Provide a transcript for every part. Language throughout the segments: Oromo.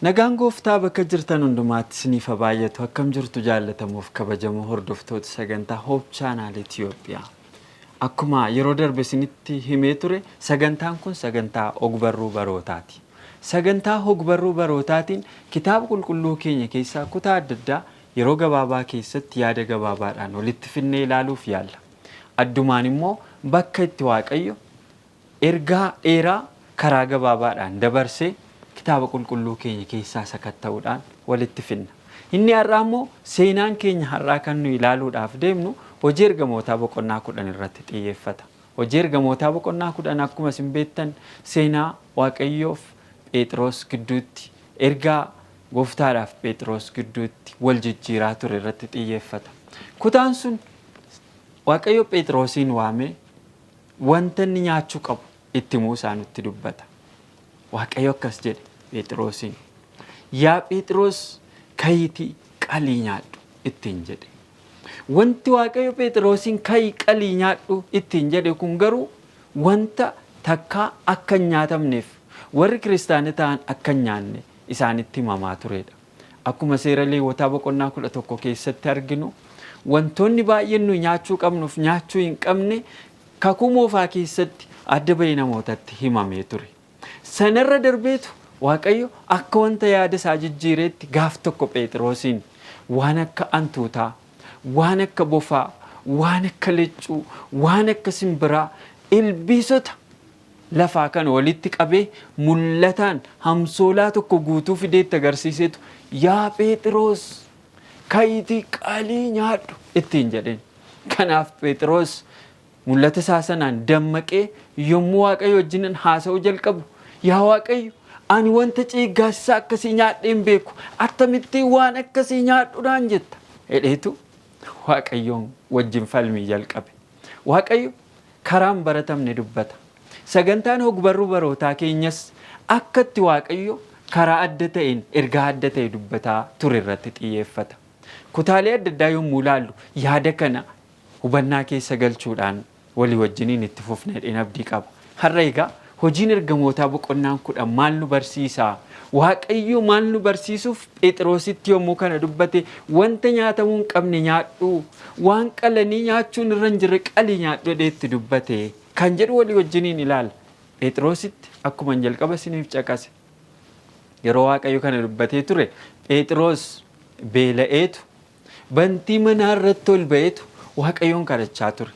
Nagaan gooftaa bakka jirtan hundumaatti isiniif haa baay'atu. Akkam jirtu jaallatamuuf kabajamoo hordoftoota sagantaa Hope Channel Itiyoophiyaa. Akkuma yeroo darbe isinitti himee ture sagantaan kun sagantaa ogbarruu barootaati. Sagantaa ogbarruu barootaatiin kitaaba qulqulluu keenya keessaa kutaa adda addaa yeroo gabaabaa keessatti yaada gabaabaadhaan walitti finnee ilaaluuf yaalla. Addumaan immoo bakka itti Waaqayyo ergaa dheeraa karaa gabaabaadhaan dabarsee kitaaba qulqulluu keenya keessaa sakatta'uudhaan walitti finna. Inni har'aa immoo seenaan keenya har'aa kan nu ilaaluudhaaf deemnu hojii ergamootaa boqonnaa 10 irratti xiyyeeffata. Hojii ergamootaa boqonnaa 10 akkuma isin beektan seenaa Waaqayyoof Pheexiroos gidduutti ergaa gooftaadhaaf Pheexiroos gidduutti wal jijjiiraa ture irratti xiyyeeffata. Kutaan sun Waaqayyo Pheexiroosiin waamee wanta inni nyaachuu qabu itti himuu isaa nutti dubbata. Waaqayyo akkas jedhe Pheexiroosiin, Yaa Pheexiroos ka'iitii qalii nyaadhu ittiin jedhe. Wanti Waaqayyo Pheexiroosiin ka'ii qalii nyaadhu ittiin jedhe kun garuu wanta takkaa akka hin nyaatamneef warri kiristaana ta'an akka hin nyaanne isaanitti himamaa turedha. Akkuma seera Leewwotaa boqonnaa 11 keessatti arginu wantoonni baay'een nuyi nyaachuu qabnuuf nyaachuu hin qabne kakuu moofaa keessatti adda bahee namootatti himamee ture. Sanarra darbeetu Waaqayyo akka wanta yaada isaa jijjiireetti gaaf tokko Pheexiroosiin waan akka antuutaa, waan akka bofaa, waan akka leccuu, waan akka simbiraa, ilbiisota lafaa kana walitti qabee mul'ataan hamsoolaa tokko guutuu fidee itti agarsiiseetu yaa Pheexiroos ka'iitii qalii nyaadhu ittiin jedheen. Kanaaf Pheexiroos mul'ata isaa sanaan dammaqee yommuu Waaqayyo wajjin haasa'uu jalqabu yaa Waaqayyo ani wanta ciiggaasisaa akkasii nyaadhee hin beeku akkamittiin waan akkasii nyaadhu naan jetta jedheetu Waaqayyoon wajjin falmii jalqabe. Waaqayyo karaa hin baratamne dubbata. Sagantaan hogbarruu barootaa keenyas akka itti Waaqayyo karaa adda ta'een ergaa adda ta'e dubbataa ture irratti xiyyeeffata. Kutaalee adda addaa yommuu ilaallu yaada kana hubannaa keessa galchuudhaan walii wajjiniin itti fufna jedheen abdii qaba. Har'a egaa hojiin ergamootaa boqonnaan 10 maal nu barsiisa? Waaqayyo maal nu barsiisuuf Pheexiroositti yommuu kana dubbate wanta nyaatamuu hin qabne nyaadhu, waan qalanii nyaachuun irra hin jirre qalii nyaadhu jedhee itti dubbate kan jedhu walii wajjiniin ilaalla. Pheexiroositti akkuma jalqaba isiniif caqase yeroo Waaqayyo kana dubbatee ture Pheexiroos beela'eetu bantii manaa irratti ol ba'eetu Waaqayyoon kadhachaa ture.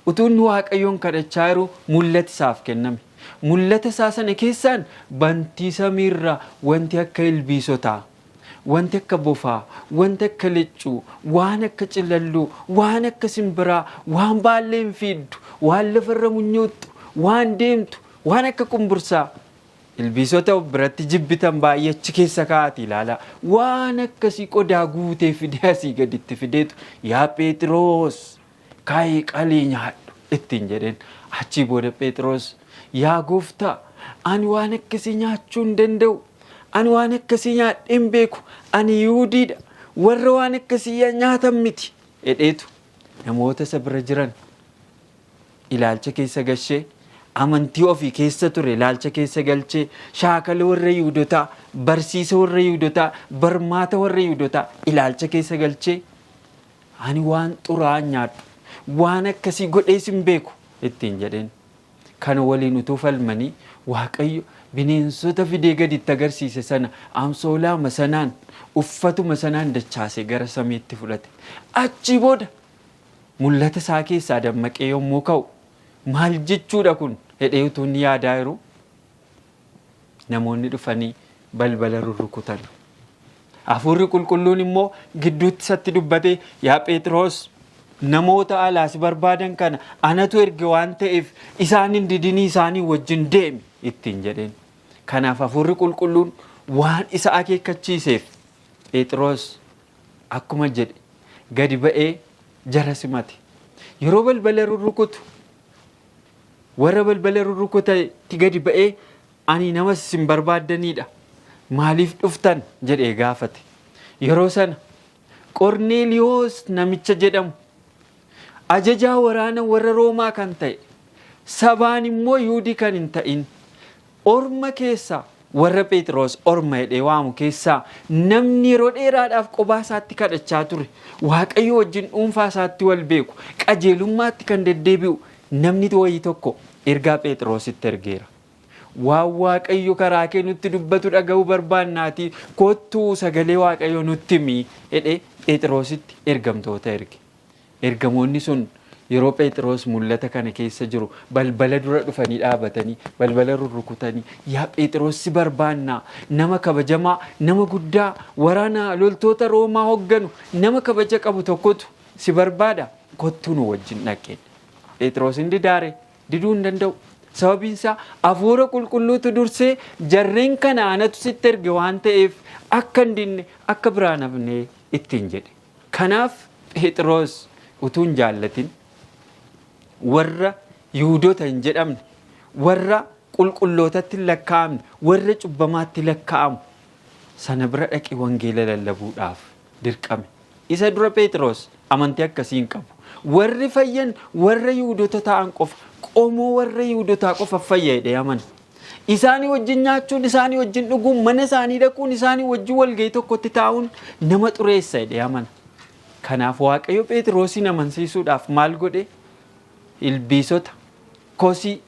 Utuu inni Waaqayyoon kadhachaa jiru mul'ati isaaf kenname. Mul'ata isaa sana keessaan bantii samiirraa wanti akka ilbiisotaa, wanti akka bofaa, wanti akka leccuu, waan akka cilalluu, waan akka simbiraa, waan baallee hin fiiddu, waan lafarra munyuuxxu, waan deemtu, waan akka qumbursaa Ilbiisota of biratti jibbitan baay'ee achi keessa kaa'atii ilaalaa. Waan akkasii qodaa guutee fidee asii gaditti fideetu yaa Pheexiroos ka'ii qalii nyaadhu ittiin jedheen. Achii booda Pheexiroos yaa gooftaa ani waan akkasii nyaachuu hin danda'u. Ani waan akkasii nyaadhee hin beeku. Ani Yihuudiidha. Warra waan akkasii nyaatan miti jedheetu namoota isa bira jiran ilaalcha keessa gashee, amantii ofii keessa ture ilaalcha keessa galchee, shaakala warra Yihudotaa, barsiisa warra Yihudotaa, barmaata warra Yihudotaa ilaalcha keessa galchee, ani waan xuraa'aa hin nyaadhu, waan akkasii godhees hin beeku ittiin jedheen. Kana waliin utuu falmanii Waaqayyo bineensota fidee gadi itti agarsiise sana amsoolaama sanaan uffatuma sanaan dachaasee gara samiitti fudhate. Achii booda mul'ata isaa keessaa dammaqee yommuu ka'u maal jechuudha kun jedhee utuu inni yaadaa jiru namoonni dhufanii balbala rurrukutan. Hafuurri qulqulluun immoo gidduutti isatti dubbatee yaa Pheexiroos namoota alaa si barbaadan kana anatu erge waan ta'eef isaan hin didinii isaanii wajjin deemi ittiin jedheen. Kanaaf hafuurri qulqulluun waan isa akeekkachiiseef Pheexiroos akkuma jedhe Gadi ba'ee jara simate. Yeroo balbala rurrukutu warra balbala rurrukutetti gadi ba'ee ani nama isin barbaaddaniidha. Maaliif dhuftan jedhee gaafate. Yeroo sana Qorneeliyoos namicha jedhamu ajajaa waraana warra Roomaa kan ta'e sabaan immoo Yihuudii kan hin ta'in orma keessaa warra Phexros orma jedhee waamu keessaa namni yeroo dheeraadhaaf qobaa isaatti kadhachaa ture Waaqayyo wajjin dhuunfaa isaatti wal beeku qajeelummaatti kan deddeebi'u namni wayii tokko ergaa Phexrositti ergeera. Waan Waaqayyo karaa kee nutti dubbatu dhaga'uu barbaannaatii kottuu sagalee Waaqayyo nutti himi jedhee Phexrositti ergamtoota erge. Ergamoonni sun yeroo Phexros mul'ata kana keessa jiru balbala dura dhufanii dhaabatanii balbala rurrukutanii yaa Phexros si barbaannaa nama kabajamaa nama guddaa waraana loltoota Roomaa hogganu nama kabaja qabu tokkotu si barbaada kottuu nu wajjin dhaqe. Phexros hin didaare diduu hin danda'u. Sababiin isaa hafuura qulqulluutu dursee jarreen kana anatu sitti erge waan ta'eef akka hin dinne akka biraan hafne ittiin jedhe. Kanaaf Phexros utuu hin jaallatin warra Yihudoota hin jedhamne warra qulqullootatti hin lakkaa'amne warra cubbamaatti lakkaa'amu sana bira dhaqee wangeela lallabuudhaaf dirqame. Isa dura Phexros amantii akkasii hin qabu. Warri fayyan warra Yihudoota ta'an qofa qomoo warra Yihudotaa qofa fayya jedhee amana. Isaanii wajjin nyaachuun, isaanii wajjin dhuguun, mana isaanii dhaquun, isaanii wajjin walgahii tokkotti taa'uun nama xureessa jedhee amana. Kanaaf Waaqayyo Phexrosiin amansiisuudhaaf maal godhe? Ilbiisota, kosii,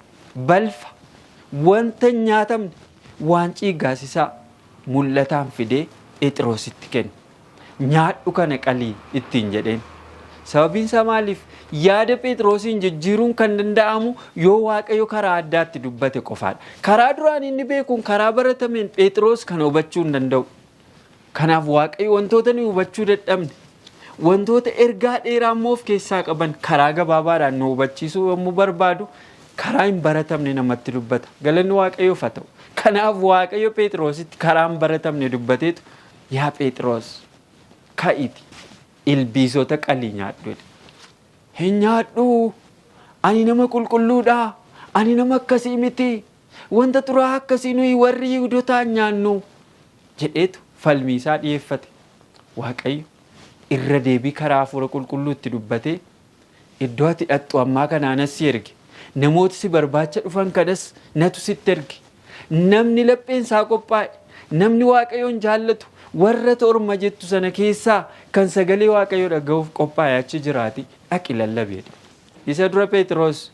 balfa, wanta hin nyaatamne waan ciiggaasisaa mul'ataan fidee Phexrositti kenne. Nyaadhu kana qalii ittiin jedheen. Sababiin isaa maaliif? Yaada Phexrosiin jijjiiruun kan danda'amu yoo Waaqayyo karaa addaatti dubbate qofaadha. Karaa duraan inni beekuun karaa baratameen Phexros kana hubachuu hin danda'u. Kanaaf Waaqayyo wantoota nuyi hubachuu dadhabne wantoota ergaa dheeraa immoo of keessaa qaban karaa gabaabaadhaan nu hubachiisuu yommuu barbaadu karaa hin baratamne namatti dubbata. Galanni Waaqayyoof haa ta'u. Kanaaf Waaqayyo Phexrositti karaa hin baratamne dubbateetu yaa Phexros ka'iti ilbiisota qalii nyaadhu jedhe. Hin nyaadhu ani nama qulqulluudha ani nama akkasii miti wanta xuraa'aa akkasii nuyi warri Yihudotaa hin nyaannu jedheetu falmii isaa dhiyeeffate. Waaqayyo irra deebii karaa hafuura qulqulluutti dubbatee iddoo ati dhaqxu ammaa kana anas si erge namoota si barbaacha dhufan kanas natu sitti erge namni lapheen isaa qophaa'e namni Waaqayyoon jaallatu warra orma jettu sana keessaa kan sagalee Waaqayyoo dhaga'uuf qophaa'e achi jiraati dhaqi lallabi jedhe. Isa dura Phexros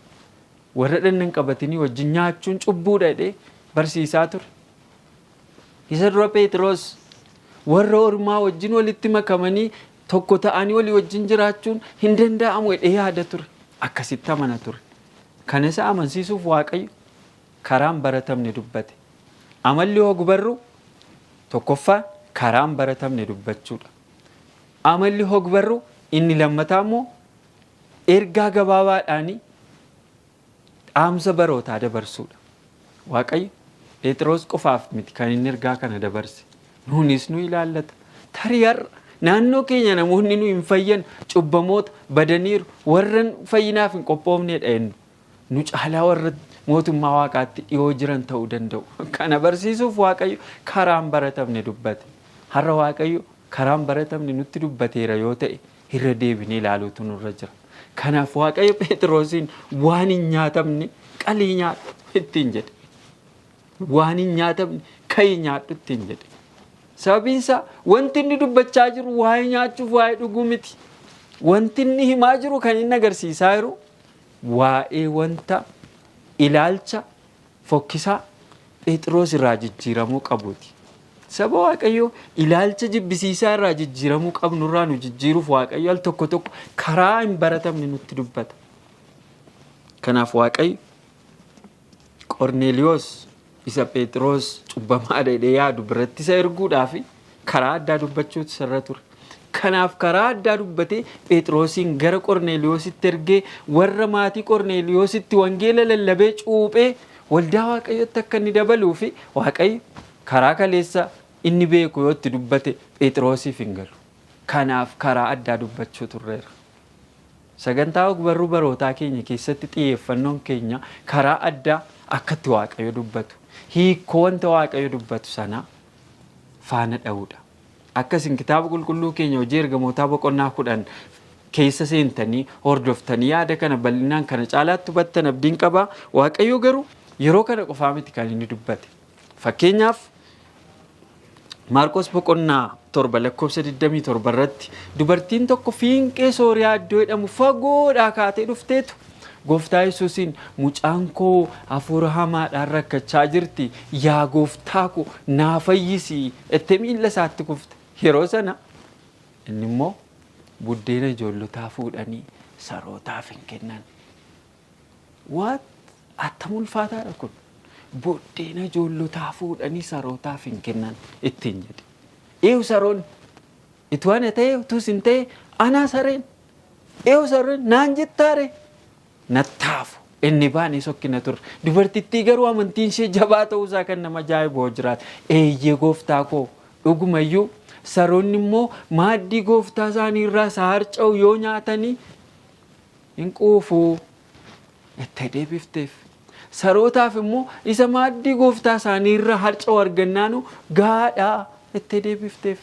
warra dhagna hin qabatinii wajjin nyaachuun cubbuudha jedhee barsiisaa ture. Isa dura Phexros warra ormaa wajjin walitti makamanii tokko ta'anii walii wajjin jiraachuun hin danda'amu jedhee yaada ture. Akkasitti amana ture. Kana isa amansiisuuf Waaqayyo karaa hin baratamne dubbate. Amalli hogbarruu tokkoffaa karaa hin baratamne dubbachuudha. Amalli hogbarruu inni lammataa immoo ergaa gabaabaadhaan dhaamsa barootaa dabarsuudha. Waaqayyo Phexros qofaaf miti kan inni ergaa kana dabarse. Nuunis nu ilaallata. Tarii har'a naannoo keenya namoonni nu hin fayyan cubbamoota badaniiru warra fayyinaaf hin qophoofnedha jennu. Nu caalaa warra mootummaa waaqaatti dhiyoo jiran ta'uu danda'u. Kana barsiisuuf Waaqayyo karaa hin baratamne dubbate. Har'a Waaqayyo karaa hin baratamne nutti dubbateera yoo ta'e irra deebinee ilaaluutu nurra jira. Kanaaf Waaqayyo Phexrosiin waan hin nyaatamne qalii nyaadhu ittiin jedhe. Waan hin nyaatamne ka'ii nyaadhu ittiin jedhe. Sababiin isaa wanti inni dubbachaa jiru waa'ee nyaachuuf waa'ee dhuguu miti. Wanti inni himaa jiru kan inni agarsiisaa jiru waa'ee wanta ilaalcha fokkisaa Phexros irraa jijjiiramuu qabuuti. Saba Waaqayyoo ilaalcha jibbisiisaa irraa jijjiiramuu qabnurraa nu jijjiiruuf Waaqayyo al tokko tokko karaa hin baratamne nutti dubbata. Kanaaf Waaqayyo Qorneeliyoos isa Phexros cubbamaadha jedhee yaadu biratti isa erguudhaaf karaa addaa dubbachuutu isarra ture. Kanaaf karaa addaa dubbatee Phexrosiin gara Qorneeliyoositti ergee warra maatii Qorneeliyoositti wangeela lallabee cuuphee waldaa Waaqayyootti akka inni dabaluu fi Waaqayyo karaa kaleessa inni beeku yoo itti dubbate Phexrosiif hin galu. Kanaaf karaa addaa dubbachuu turreera. Sagantaa ogbarruu barootaa keenya keessatti xiyyeeffannoon keenya karaa addaa akkatti Waaqayyo dubbatu, hiikoo wanta Waaqayyo dubbatu sanaa faana dha'uudha. Akkasin kitaaba qulqulluu keenya Hojii Ergamootaa boqonnaa 10 keessa seentanii hordoftanii yaada kana bal'inaan kana caalaatti hubattan abdiin qaba. Waaqayyo garuu yeroo kana qofaa miti kan inni dubbate. Fakkeenyaaf, Maarqos boqonnaa 7 lakkoofsa 27 irratti dubartiin tokko fiinqee Sooriyaa iddoo jedhamu fagoodhaa kaatee dhufteetu gooftaa Yesuusiin, "Mucaan koo hafuura hamaadhaan rakkachaa jirti, yaa gooftaa koo, naa fayyisi," jettee miilla isaatti kufte. Yeroo sana inni immoo, "Buddeena ijoollotaa fuudhanii sarootaaf hin kennan." What? Attam ulfaataadha kun! "Buddeena ijoollotaa fuudhanii sarootaaf hin kennan," ittiin jedhe. Eeyu saroonni? Ituu ana ta'e, utuu isin ta'e, anaa sareen. Eeyu sareen naan jettaare? Nattaafu. Inni baanee sokkina turre. Dubartittii garuu amantiin ishee jabaa ta'uusaa kan nama ajaa'ibu hoo jiraate. "Eeyyee gooftaa koo, dhugumayyuu saroonni immoo maaddii gooftaa isaanii irraa isa harca'u yoo nyaatanii hin quufuu," jettee deebifteef. "Sarootaaf immoo isa maaddii gooftaa isaanii irraa harca'u argannaanu gaadhaa," jettee deebifteef.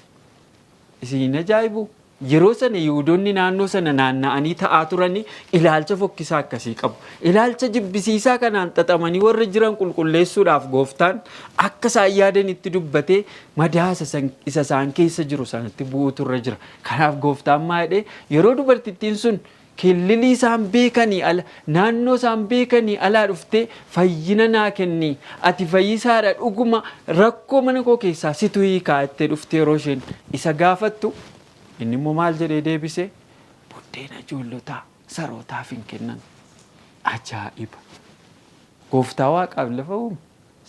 Isin hin ajaa'ibu? Yeroo sana Yihudoonni naannoo sana naanna'anii ta'aa turanii ilaalcha fokkisaa akkasii qabu. Ilaalcha jibbisiisaa kanaan xaxamanii warra jiran qulqulleessuudhaaf gooftaan akka isaan yaadanitti dubbatee madaa isa isaan keessa jiru sanatti bu'uutu irra jira. Kanaaf gooftaan maa jedhee, yeroo dubartittiin sun killilii isaan beekanii ala, naannoo isaan beekanii alaa dhuftee, "Fayyina naa kenni, ati fayyisaadha dhuguma, rakkoo mana koo keessaa situ hiikaa," jettee dhuftee yeroo isheen isa gaafattu, inni immoo maal jedhee deebise? "Buddeena ijoollotaa sarootaaf hin kennan." Ajaa'iba! Gooftaa waaqaaf lafa uume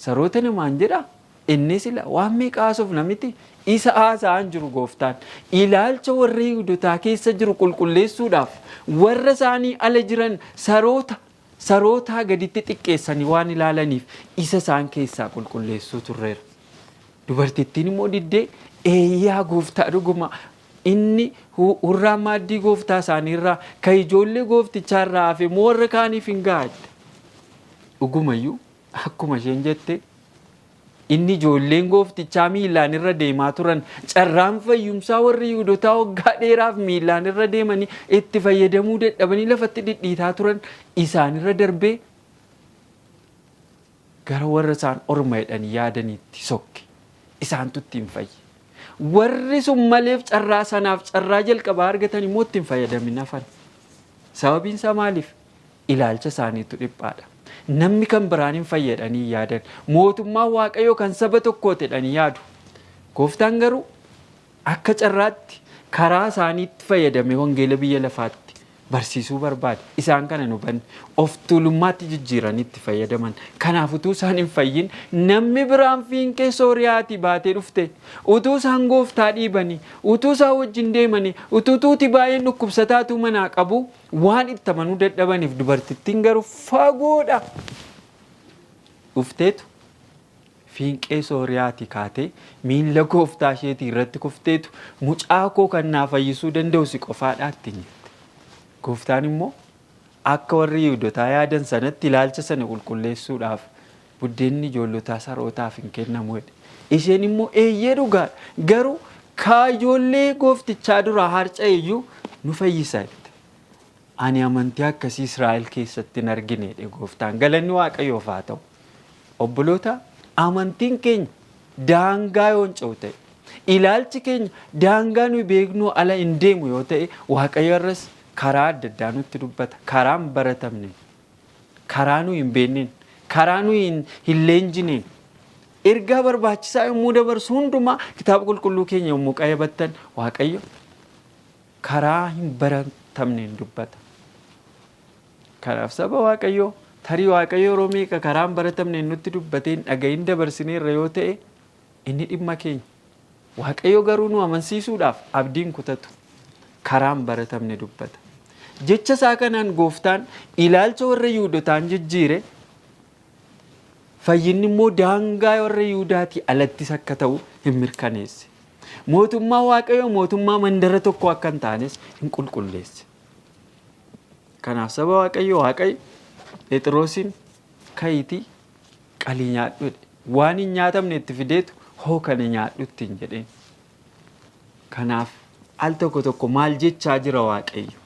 saroota namaan jedhaa? Inni sila waan meeqa haasofna miti? Isa haasa'aan jiru gooftaan ilaalcha warra Yihudotaa keessa jiru qulqulleessuudhaaf, warra isaanii ala jiran saroota, sarootaa gaditti xiqqeessanii waan ilaalaniif, isa isaan keessaa qulqulleessuu turreera. Dubartittiin immoo diddee, "Eeyyaa gooftaa, dhuguma inni hurraan maaddii gooftaa isaaniirraa ka ijoollee gooftichaarraa hafe immoo warra kaaniif hin ga'a," jette. Dhugumayyuu akkuma isheen jette, inni ijoolleen gooftichaa miilaan irra deemaa turan, carraan fayyumsaa warri Yihudotaa waggaa dheeraaf miilaan irra deemanii itti fayyadamuu dadhabanii lafatti dhidhiitaa turan, isaanirra darbee gara warra isaan orma jedhanii yaadaniitti sokke. Isaantu ittiin fayye. Warri sun maleef carraa sanaaf carraa jalqabaa argatan immoo ittiin fayyadamin hafan. Sababiin isaa maaliif? Ilaalcha isaaniitu dhiphaadha. Namni kan biraan hin fayyadanii yaadan. Mootummaan Waaqayyoo kan saba tokkooti jedhanii yaadu. Gooftaan garuu akka carraatti karaa isaaniitti fayyadamee wangeela biyya lafaatti barsiisuu barbaade. Isaan kana nu hubanne of tuulummaatti jijjiiranii itti fayyadaman. Kanaaf utuu isaan hin fayyin namni biraan fiinqee Sooriyaatii baatee dhufte, utuu isaan gooftaa dhiibanii, utuu isaan wajjin deemanii, utuu tuuti baay'een dhukkubsataatuu manaa qabu, waan itti amanuu dadhabaniif, dubartittiin garuu fagoodha dhufteetu, fiinqee Sooriyaatii kaatee miilla gooftaa isheetii irratti kufteetu, "Mucaa koo kan naa fayyisuu danda'u si qofaadhaa," ittiin jette. Gooftaan immoo akka warri Yihudotaa yaadan sanatti ilaalcha sana qulqulleessuudhaaf, "Buddeenni ijoollotaa sarootaaf hin kennamu," jedhe. Isheen immoo, "Eeyyee, dhugaadha, garuu kaa ijoollee gooftichaa duraa harca'e iyyuu nu fayyisa," jette. "Ani amantii akkasii Israa'el keessatti hin argine," jedhe gooftaan. Galanni Waaqayyoof haa ta'u. Obboloota, amantiin keenya daangaa yoo hin ce'u ta'e, ilaalchi keenya daangaa nuyi beeknuu ala hin deemu yoo ta'e, Waaqayyo irras karaa adda addaa nutti dubbata. Karaa hin baratamne, karaa nuyi hin beekneen, karaa nuyi hin leenjineen ergaa barbaachisaa yommuu dabarsu hundumaa, kitaaba qulqulluu keenya yommuu qayyabattan, Waaqayyo karaa hin baratamneen dubbata. Kanaaf saba Waaqayyoo, tarii Waaqayyo yeroo meeqa karaa hin baratamneen nutti dubbatee hin dhagahin dabarsineerra yoo ta'e, inni dhimma keenya. Waaqayyo garuu nu amansiisuudhaaf abdiin kutatu, karaa hin baratamne dubbata. Jecha isaa kanaan gooftaan ilaalcha warra Yihudotaan jijjiire, fayyinni immoo daangaa warra Yihudaatii alattis akka ta'u hin mirkaneesse. Mootummaa Waaqayyoo mootummaa mandara tokko akka hin taanes hin qulqulleesse. Kanaaf saba Waaqayyoo Waaqayyo Phexrosiin ka'iitii qalii nyaadhu jedhe. Waan hin nyaatamne itti fideetu hoo kana nyaadhu ittiin jedheen. Kanaaf al tokko tokko maal jechaa jira Waaqayyo?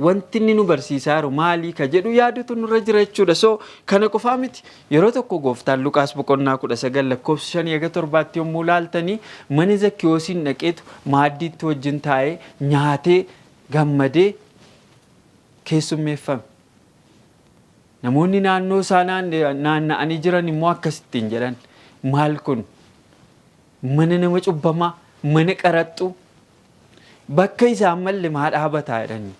Wanti inni nu barsiisaa jiru maalii ka jedhu yaadutu nurra jira jechuudha. So kana qofaa miti yeroo tokko gooftaan Luqaas boqonnaa 19 lakkoofsa 5 haga 7tti yommuu laaltanii mana Zakkiyoosiin dhaqeetu maaddiitti wajjin taa'ee nyaatee gammadee keessummeeffame. Namoonni naannoo isaa naanna'anii jiran immoo akkasittiin jedhan maal kun mana nama cubbamaa mana qaraxxuu bakka isaan malle maa dhaabataa jedhanii.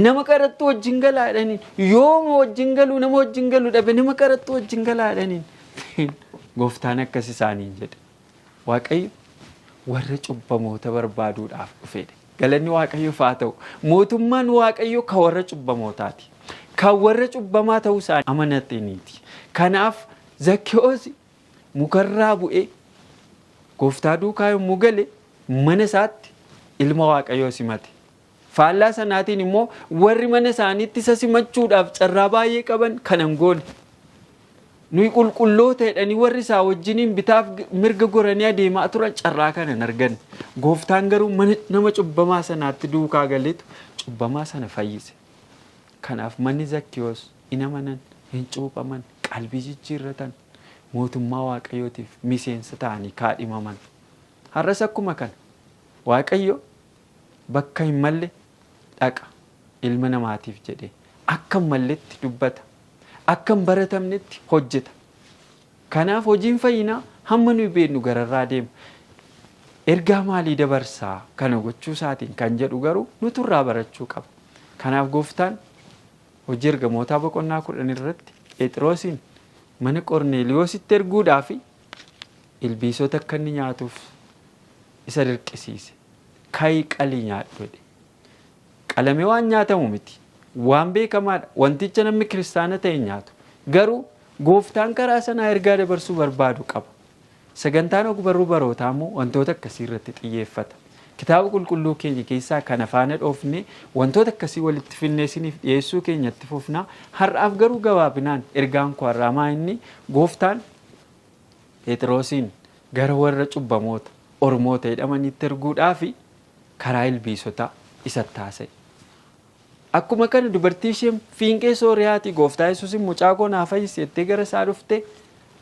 Nama qaraxxuu wajjin galaa jedhaniin yooma wajjin galuu nama wajjin galuu dhabe nama qaraxxuu wajjin galaa jedhaniin. Gooftaan akkas isaaniin jedhe. Waaqayyo warra cubbamoota barbaaduudhaaf dhufedha. Galanni Waaqayyoof haa ta'u. Mootummaan Waaqayyoo kan warra cubbamootaati. Kan warra cubbamaa ta'uu isaanii amanataniiti. Kanaaf Zakkiyoos mukarraa bu'ee gooftaa duukaa yommuu gale mana isaatti ilma Waaqayyoo simate. Faallaa sanaatiin immoo warri mana isaaniitti isa simachuudhaaf carraa baay'ee qaban kana hin goone. Nuyi qulqulloota jedhanii warri isaa wajjiniin bitaaf mirga goranii adeemaa turan carraa kana hin arganne. Gooftaan garuu mana nama cubbamaa sanaatti duukaa galeetu cubbamaa sana fayyise. Kanaaf manni Zakkiyoos in amanan, hin cuuphaman, qalbii jijjiirratan, mootummaa Waaqayyootiif miseensa ta'anii kaadhimaman. Har'as akkuma kana Waaqayyo bakka hin malle dhaqa ilma namaatiif jedhee akka hin malletti dubbata. Akka hin baratamnetti hojjeta. Kanaaf hojiin fayyinaa hamma nuyi beeknu gararraa deema. Ergaa maalii dabarsaa kana gochuu isaatiin kan jedhu garuu nutu irraa barachuu qaba. Kanaaf gooftaan hojii ergamootaa boqonnaa 10 irratti Phexrosiin mana Qorneeliyoositti erguudhaaf ilbiisota akka inni nyaatuuf isa dirqisiise. Ka'i qalii nyaadhu jedhe. Qalamee waan nyaatamu miti. Waan beekamaadha. Wanticha namni kiristaana ta'e hin nyaatu. Garuu gooftaan karaa sanaa ergaa dabarsuu barbaadu qaba. Sagantaan ogbarruu barootaa immoo wantoota akkasii irratti xiyyeeffata. Kitaaba qulqulluu keenya keessaa kana faana dhoofnee wantoota akkasii walitti finnee isiniif dhiyeessuu keenya itti fufna. Har'aaf garuu gabaabinaan ergaan koo har'aa maa inni gooftaan Phexrosiin gara warra cubbamoota, ormoota jedhamaniitti erguudhaaf karaa ilbiisotaa isatti haasa'e. Akkuma kana dubartii isheen fiinqee Sooriyaatii gooftaa Yesuusin mucaa koo naa fayyisi jettee gara isaa dhufte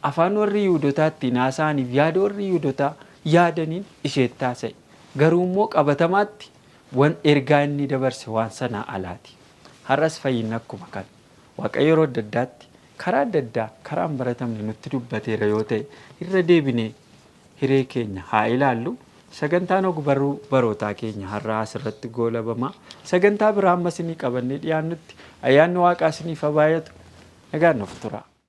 afaan warri Yihuudotaa ittiin haasa'aniif yaada warri Yihuudotaa yaadaniin isheetti haasa'e. Garuu immoo qabatamaatti wan ergaa inni dabarse waan sanaa alaati. Har'as fayyinni akkuma kana. Waaqayyo yeroo adda addaatti karaa adda addaa karaa hin baratamne nutti dubbateera yoo ta'e irra deebinee hiree keenya haa ilaallu. Sagantaan ogbarruu barootaa keenya har'aa asirratti goolabama. Sagantaa biraa amma isinii qabannee dhiyaannutti ayyaanni Waaqaa isiniif haa baay'atu. Nagaan nuuf turaa.